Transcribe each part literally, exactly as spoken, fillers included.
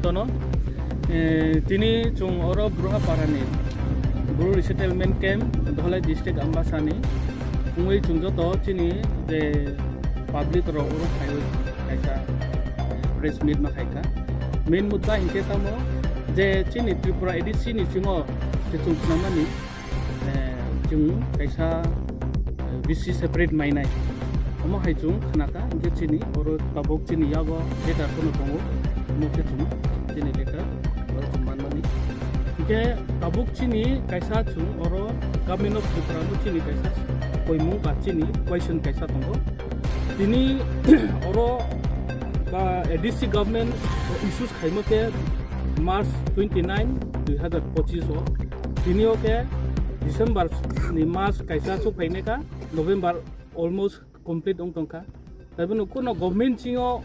Tono, eh, tini chwng oro Bruhapara ni Bru Resettlement Camp, Dholai District, Ambasa ni wngwi chwng joto chini je public rok oro phaiwi kaisa press meet ma khaikha. Main mudda hinkhe tamo je chini Tripura A D C ni singo je chwng khnamani, eh, chwng kaisa, eh, V C separate mainai. Omo hai chwng khnakha, hinkhe chini oro tabuk chini yago letter phano tongo, omo khe chwng chini letter oro chwng manmani. Hinkhe tabuk chini kaisa chwng oro Government of Tripura no chini kaisa koimung ba chini question kaisa tongo. Tini oro, ah, A D C government issues khaima khe March twenty nine, dui hazar pochis o. Tini o khe December ni mas kaisa chuk phainai kha, November almost complete wng tong kha. Taibo no kuno government singo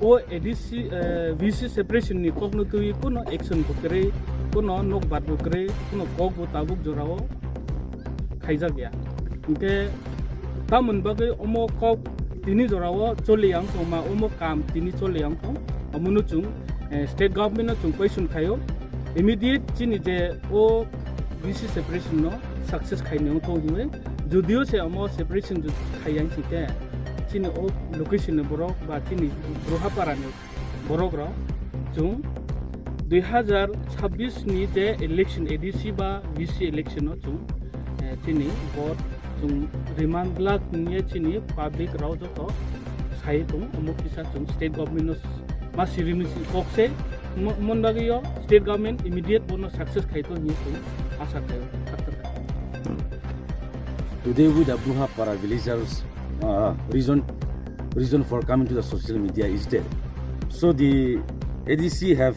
o A D C, eh, V C separation ni kok no twi kuno action bo kwrwi, kuno nok bat bo kwrwi, kuno kok bo tabuk jora o khaijak ya. Hinkhe tamoni bagwi omo kok tini jora o choli yang tongma, omo kam tini choli yang tong, omo no chwng, eh, state government no chwng question khaio, immediate chini je o V C separation no success khaini wng tong hinwi, judio se omo separation jud-, khai yang site chini o location ni borok ba chini Bruhapara ni borok rok chwng dui hazar chabbish ni je election A D C ba V C election o chwng, eh, chini vote chwng rimang glak wngya chini public rok joto sai tong omo kisa chwng state government no ma sirimi si kok se mo-, mon bagwi o state government immediate bono success khai to hinwi chwng asa khai o. Today with the Bruhapara villagers, uh, reason, reason for coming to the social media is that, so the A D C have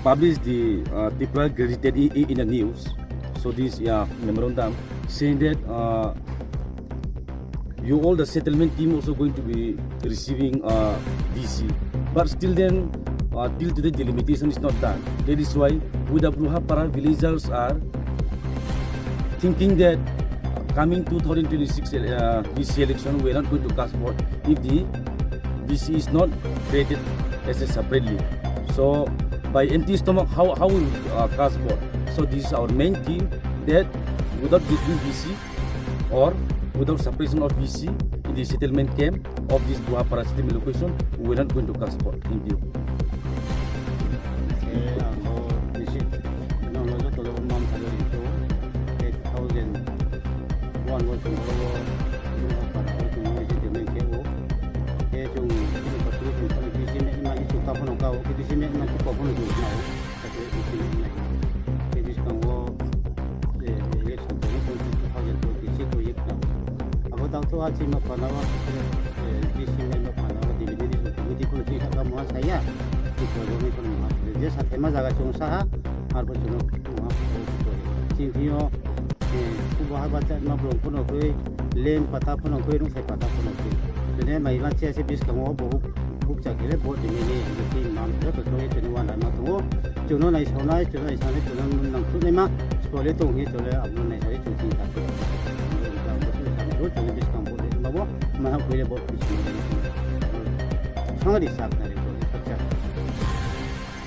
published the, uh, Tripura Gazette in, in, in the news. So this, yeah, memorandum saying that, uh, you all the settlement team also going to be receiving, uh, V C. But still then, uh, till today delimitation is not done. That is why we the Bruhapara villagers are thinking that coming two thousand twenty-six, uh, V C election, we are not going to cast vote if the V C is not created as a separately. So by empty stomach, how, how we, uh, cast vote? So this is our main theme, that without getting V C or without separation of V C in the settlement camp of this Bruhapara settlement location, we are not going to cast vote. Thank you. Ang bo bisi, no, no, joto joto mam khayo ito, eight thousand one wo chwng oro wo, chwng para wo chwng oro je demen khe o. Khe chwng chini population phano bisi me ma hi chwng ta phano ka o, khe bisi me ma ki phano chwng na o. Khe bisi me ma hi. Khe bisi tong o, eh, election tong o, two thousand twenty-six o yek na o. Abo dang to a chima phano, eh, bisi me ma phano, dili bisi committee phano chini saka mo saya. Ki program ni phano mo. Je sa thema jaga chwng saha, ar bo chwng mo. Chini yo, eh, kubo haba chatma borok phano khe, leng pata phano khe, rungsai pata phano khe. Chini mai ma chiya se biskango bo bukcha khe bo dili ni, ni mam joto chwng chini wana ma tongo. Chwngno naisanai, chwngno naisanai, chwngno nangkhuknai ma, chole tong hi chole, abo naisanai chwng chini ta. Chwngno biskang bo de babo, ma ha khuile bo. Sangri sak nari bo, khakcha.